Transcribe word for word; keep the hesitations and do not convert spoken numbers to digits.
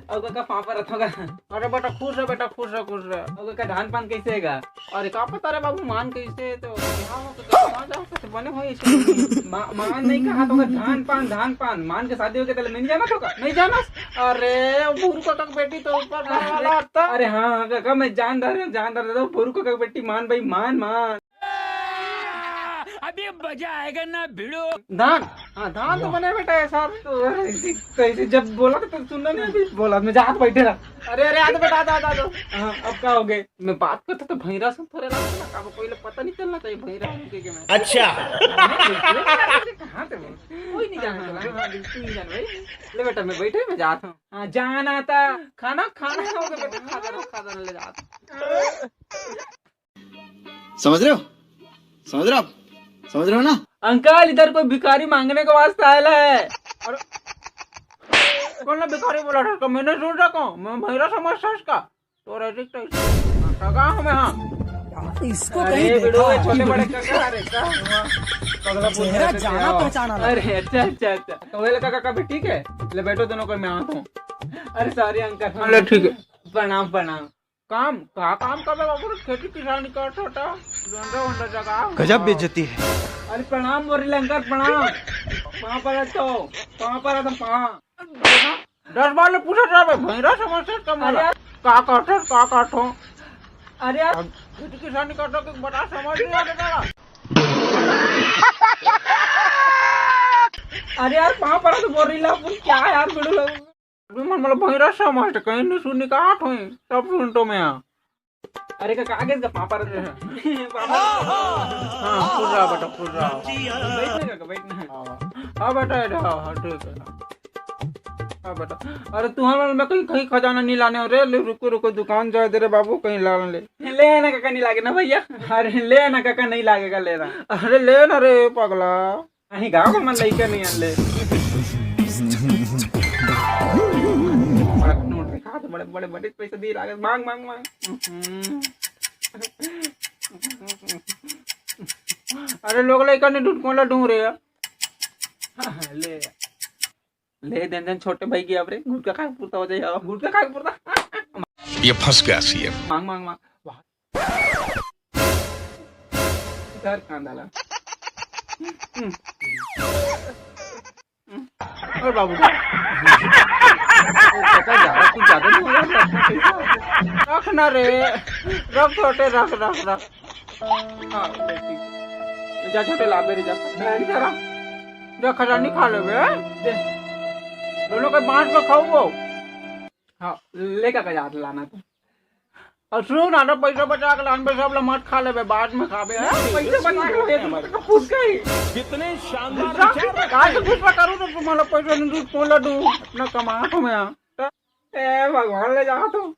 अउ कका, पाँव परत हँव गा। अरे बेटा, खुश रह बेटा, खुश रह, खुश रह। अउ कका, धान पान कइसे हे गा? अरे का पता रे बाबू, मान कइसे हे तो, यहाँ हो तो कहाँ जाओ, कइसे बने हो इसे? मा-, मान नइ कहा तो का, धान पान, धान पान, मान के शादी होगे त ले नइ जानत हो का? नइ जानस? अरे, वो भूरू कका के बेटी तो ऊपर घर वाला आता। अरे हाँ, हाँ, कका, मैं जान डारेंव, जान डारेंव, भूरू कका के बेटी, मान भाई, मान, मान। अभी मजा आएगा ना भिड़ो। धान, हाँ, धान तो बने बेटा, ऐसा तो ऐसे, तो ऐसे जब बोला तो सुनना नहीं, अभी बोला, मैं जात बैठे रहा। अरे, अरे, आ तो बेटा, आ तो, आ तो, आ तो। हाँ, अब का होगे? मैं बात करता तो भैरा से थोड़े रहा ना, अब कोई लोग पता नहीं चलना चाहिए भैरा हूँ के मैं। अच्छा। कहाँ से बोल? कोई नहीं जाना, हाँ, हाँ, बिल्कुल नहीं जाना भाई। ले बेटा, मैं बैठे, मैं जाता हूँ। हाँ, जाना था। खाना, खाना होगे बेटा, खा जाना, खा जाना, ले जाता हूँ। समझ रहे हो? समझ रहे हो आप? समझ रहे हो ना? अंकल, इधर कोई भिखारी मांगने के वास्ते आया है। अरे, कौन ला भिखारी बोला था? मैंने सुन रखा हूँ, मैं भैरा समझ था इसका। तो रे, देख तो इसको। हाँ, टका हमें, हाँ। इसको अरे कहीं बेटो, देखा ये है। छोटे बड़े काका, अरे का हुआ? पगला पूछ चेहरा रहे थे, जाना आओ। पहचाना लगा। अरे अच्छा, अच्छा, अच्छा। तो वेले काका, कभी ठीक है? ले बैठो दोनों को, मैं आता हूँ। अरे सॉरी अंकल। हाँ, ले ठीक है। प्रणाम, प्रणाम। काम, का काम करबे बाबू रे? खेती किसानी कर छोटा, जोंधरा वोंधरा जगा। गजब बेइज्जती है। अरे प्रणाम बोल रही लंकर, प्रणाम। पाँव परत हँव, पाँव परत हँव, पाँव। दस बार ले पूछत रहा बे, भैरा समझ से कम अरे वाला। यार। का करथस, का करथो? अरे यार। खेती किसानी करथो कि बता, समझ नहीं आता तेरा। अरे यार, पाँव परत हँव बोल रही ला, क्या यार, बिड़ू लोग। अभी मन मतलब भैरा समझ तो कहीं नहीं सुनी, कहा ठोई सब सुन तो मैं। अरे का, का आगे का पापा रहते हैं। पापा। हाँ, खुश रहा बेटा, खुश रहा। बैठने का, बैठने। हाँ। हाँ बेटा, बेटा, हाँ, हाँ, ठीक है। हाँ बेटा। अरे तू हमारे मैं कहीं, कहीं खजाना नहीं लाने हो रे, ले रुको, रुको, दुकान जाए दे रे बाबू, कहीं ला ले। ले आना काका, नहीं लागे ना भैया। अरे ले आना काका, नहीं लागेगा, ले रहा। अरे ले ना रे पगला। अहीं गाँव में मन लइका नहीं आन ले। बड़ा नोट दिखा तो बड़े, बड़े, बड़े पैसे दिए लागे। मांग, मांग, मांग। हम्म। अरे लोग लइका नहीं ढूंढ, कौन ला ढूंढ रहे हैं? ले। ले देन देन छोटे भाई की अब रे, गुटखा खा के पुरता हो जाए, अब गुटखा खा के पुरता। ये फंस गया सीएम। मांग, मांग, मांग। वाह। इधर कांदा ला। और बाबू। ओ, काका, ज्यादा, कुछ ज्यादा नहीं हो रहा है? रख ना रे, रख छोटे, रख, रख, रख। हाँ, ले, ठीक। जा छोटे, ला मेरी जा। मैं नहीं जा रहा। जा खजानी खा ले बे। दे। दोनों के बांट के खाऊंगा। हाँ, लेकर के जा लाना तू। और सुन ना, तो पैसा बचा के लान बे, सब ला मत खा लेबे, बाद में खाबे, हैं? पैसा बचा के लान बे, फूस गई। कितने शानदार विचार रखते हैं। आज कुछ करूँ तो तुम्हारा पैसा नहीं दूँ, कौन ला दूँ? अपना कमा तो मैं। ए भगवान, ले जाओ तुम।